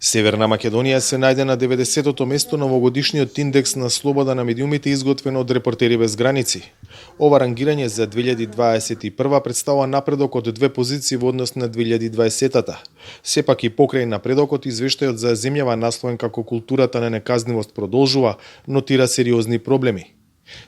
Северна Македонија се најде на 90-тото место на овогодишниот индекс на слобода на медиумите изготвен од Репортери без граници. Ова рангирање за 2021 представува напредок од 2 позиции во однос на 2020-та. Сепак и покрај напредокот, извештајот за земјава насловен како културата на неказнивост продолжува, нотира сериозни проблеми.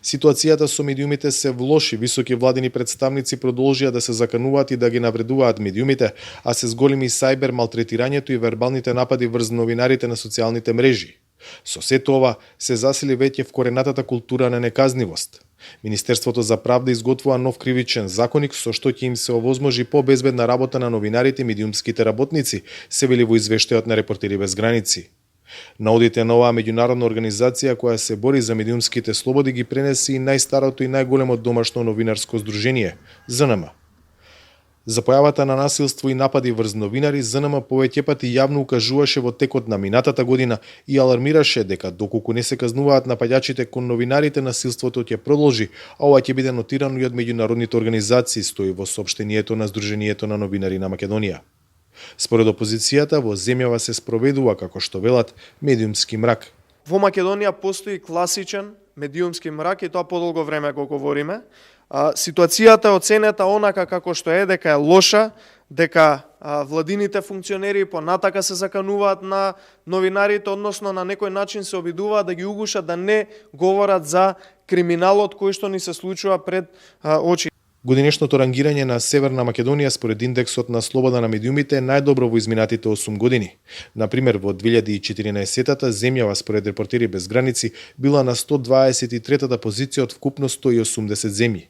Ситуацијата со медиумите се влоши, високи владини представници продолжија да се закануваат и да ги навредуваат медиумите, а се зголеми сајбер малтретирањето и вербалните напади врз новинарите на социјалните мрежи. Со сето ова се засили веќе вкоренатата култура на неказнивост. Министерството за правда изготвува нов кривичен законник со што ќе им се овозможи побезбедна работа на новинарите и медиумските работници, се вели во извештајот на Репортери без граници. Наодите на оваа меѓународна организација која се бори за медиумските слободи ги пренеси и најстарото и најголемо домашно новинарско здружение – ЗНМ. За појавата на насилство и напади врз новинари, ЗНМ повеќе пати јавно укажуваше во текот на минатата година и алармираше дека доколку не се казнуваат напаѓачите кон новинарите, насилството ќе продолжи, а ова ќе биде нотирано и од меѓународните организации, стои во соопштението на Сдруженијето на новинари на Македонија. Според опозицијата, во земјава се спроведува, како што велат, медиумски мрак. Во Македонија постои класичен медиумски мрак и тоа подолго време го говориме. Ситуацијата е оценета онака како што е, дека е лоша, дека владините функционери понатака се закануваат на новинарите, односно на некој начин се обидуваат да ги угушат да не говорат за криминалот кој што ни се случува пред очи. Годинешното рангирање на Северна Македонија според индексот на слобода на медиумите е најдобро во изминатите 8 години. Например, во 2014-та земјава според Репортери без граници била на 123-та позиција од вкупно 180 земји.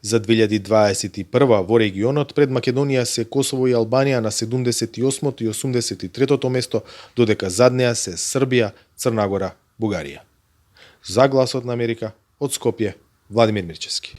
За 2021 во регионот пред Македонија се Косово и Албанија на 78-то и 83-то место, додека зад неа се Србија, Црна Гора, Бугарија. За Гласот на Америка, од Скопје, Владимир Мирчевски.